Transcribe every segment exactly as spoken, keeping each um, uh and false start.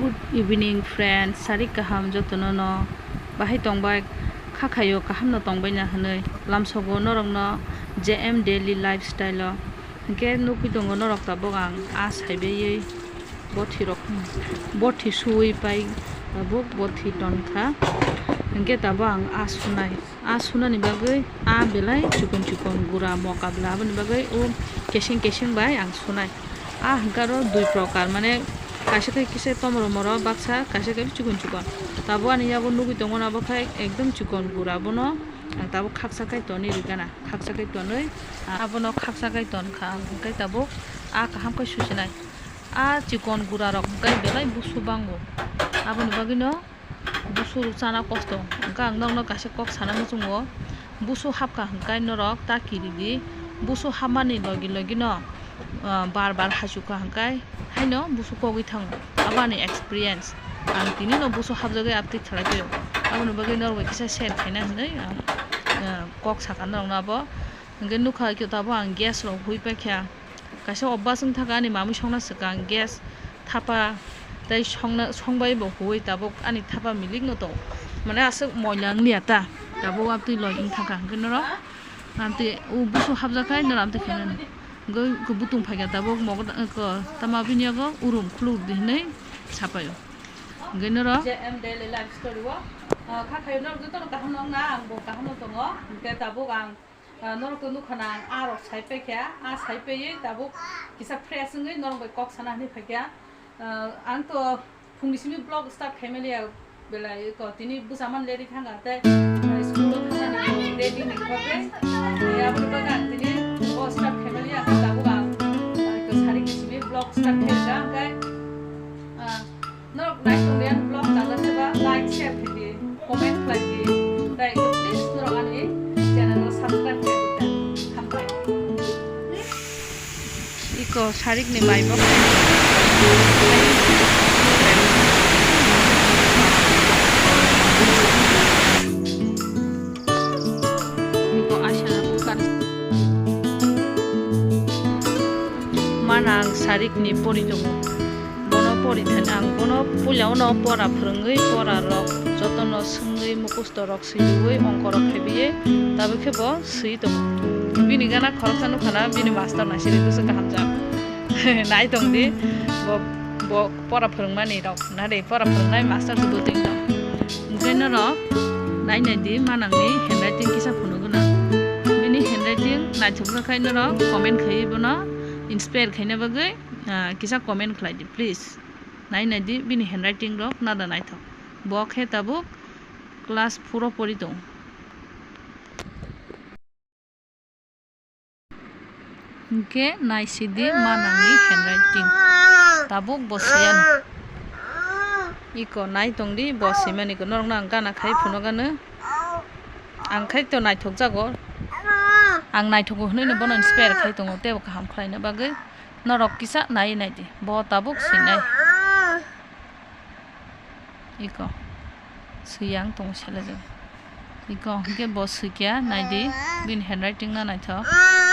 Good evening friends, sarik kaham jotono no bahai tongbai, kha khayo kaham no tongbai na hinui lamsogo norok no J M Daily Lifestyle o. Hinkhe nukgwi tongo norok tabuk ang a saibai bothi rok, bothi suwi pai tabuk bothi tonkha. Hinkhe tabuk ang a sunai. A sunani bagwi a belai chikon chikon gura mokabla, aboni bagwi o keseng keseng bai ang sunai. A hwnkhe aro dui prokar, mane kaisa khe kisa tomoro moro baksa, kaisa khe chikon chikon. Tabuk ani yago nugwi tongo na, abo khe ekdom chikon gura, bono ang tabuk khaksa khai tonwi rwgana, khaksa khai tonwi, abono khaksa khai tonkha ang, hwnkhe tabuk a kaham khe susinai. A chikon gura rok hwnkhe belai busu bango, aboni bagwino. Busu chana kosto. Hwnkhe ang nokno kaisa kok sana muchungo. Busu hapkha hwnkhe norok ta kiridi. Busu hapmani logi logi no, ah, bar bar hachukha hwnkhe haino busu kogwi thango. Aboni experience. Ang tini no busu hapjagwi aptwi khlai paio. Aboni bagwi norok bai kisa share khaina hinwi ang, ah, kok sakha norokno abo. Hwnkhe nukha khe tabuk ang gas rok hui paikha. Kaisa obas wng thaka ani mamwi songna swkang gas thapa tei songna, songbai bo huwi tabuk ani thapa milik no tong. Mane aswk moila wng liya ta. Tabuk amtwi loi wng thaka hwnkhe norok amtwi o busu hapjak khai norok amtwi khainani. Hwnkhe butung phaikha tabuk mogo tama bini yago urum khuluk di hinwi sapaio. Hwnkhe norok J M Daily Life Story o, ah, kha khayo norok jotono kaham no wngna ang bo kaham no tongo. Hwnkhe tabuk ang Ah, norok to nukha na, ang a rok sai paikha, a sai paiwi tabuk kisa fresh wngwi norok bai kok sana hinwi phaikha. Ah, ang to phungni simi vlog start khaimaliya, belai ko tini bwsa man le rikha nga tei, ah, school o thangnani ready ni bagwi, ya, aboni bagwi ang tini bo start khaimaliya, ang tabuk ang, ah, ko sari ni simi vlog start khaikha, hwnkhe, ah, Norok naitongya vlog tangna thaiba like, share khaidi, comment khlaidi. Tei please norok ani channel no subscribe khaidi ta. Hambai. Iko sarik ni mai bo. Iko asha na bukan. Manang sarik ni pori tongo. Bono pori thani ang bono puila o no pora phwrwngwi pora rok jotono swngwi mukusto rok swiwi ongko rok khaiwi tabuk khe bo swi tongo. Bini gana khoroksa nukha na bini master naisiri bwswk kaham jak. Nai tong di bo, bo pora phwrwngmani rok na de pora phwrwngnai master se bo twi no. Hwnkhe norok nai nai di manang ni handwriting kisa phunuk gwnang. Bini handwriting naithok jak khai norok comment khaiwi bono inspire khaina bagwi. Ah, kisa comment khlai di, please. Nai nai di, bini handwriting rok nada naithok. Bo khe tabuk class four o pori tong. Hwnkhe nai si di manang ni handwriting. Tabuk bo siyano. Iko nai tong di, bo simani ko norok no ang gana khai phuno gano. Ang khai to naithok jago. Ang naithogo hwnwi no bono inspire khai tongo, teibo kaham khlaina bagwi. Norok kisa nai nai di, bo tabuk swinai. Iko, swiyang tongo selejak. Iko, hwnkhe bo swikya nai di, bini handwriting no naithok. Hi.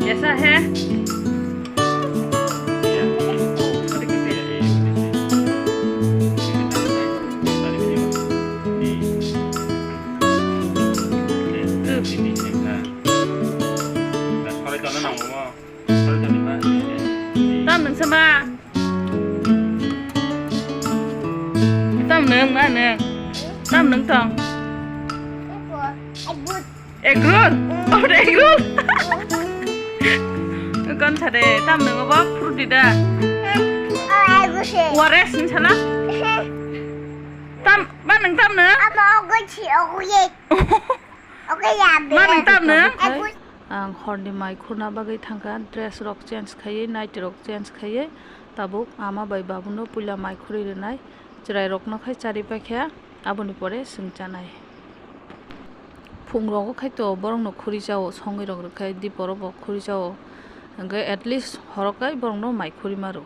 कैसा है? Tam nung sama. Tam nung ma nung. Tam nung tong. Egg roll. Oh, egg roll. Kon sade tam nung obo fruity da. Wares ni sala. Tam ma nung tam nung. Ma nung tam nung. Ang horni mai khurna bagwi thangkha, dress rok change khaiwi, nighty rok change khaiwi, tabuk ama bai babuno puila mai khurwi rwnai. Chwrairokno khai chari paikha, aboni pore chwng chanai. Phungrogo khai to borokno khuri chao, songwi rok rwkhai diporo bo khuri chao. Hwnkhe at least horo kai borokno mai khuri maro.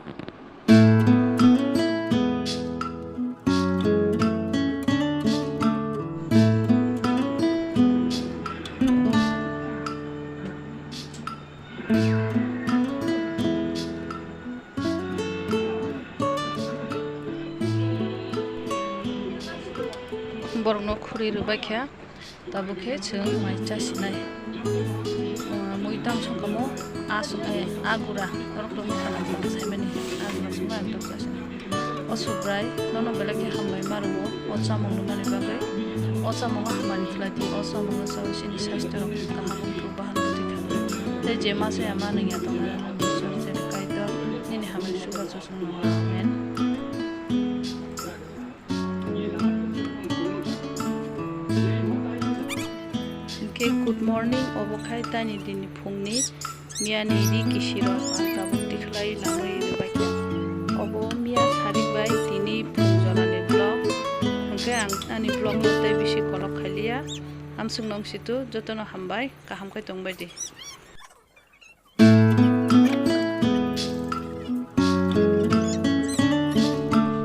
Borokno khuri rwbaikha, tabuk khe chwng mai chasinai. Mui tang songkamo a song, eh, a gura, borok rokno sana borok saimani a gura songma ang tok chasinai. O Subrai, nono belai khe hambai ma rwo, o chamung rwmani bagwi. O chamung o hambai khlai di, o chamung o chawi chini saisto rok kaham wngkhe, bahan wngkhe thangwi. Tei je ma chaya ma nungya tongnai, Iswar chini Kaitor nini hambai suga chusong nangma. Amen. Hwnkhe good morning, obo khai tani dini phungni miyani ri kisirok ang tabuk tikhlai langwi rwbaikha. Obo miya sarik bai tini phung jorani vlog. Hwnkhe ang ani vlog no tei bisi kolok khailiya. Hamswk nong situ jotono hambai, kaham khai tongbai di.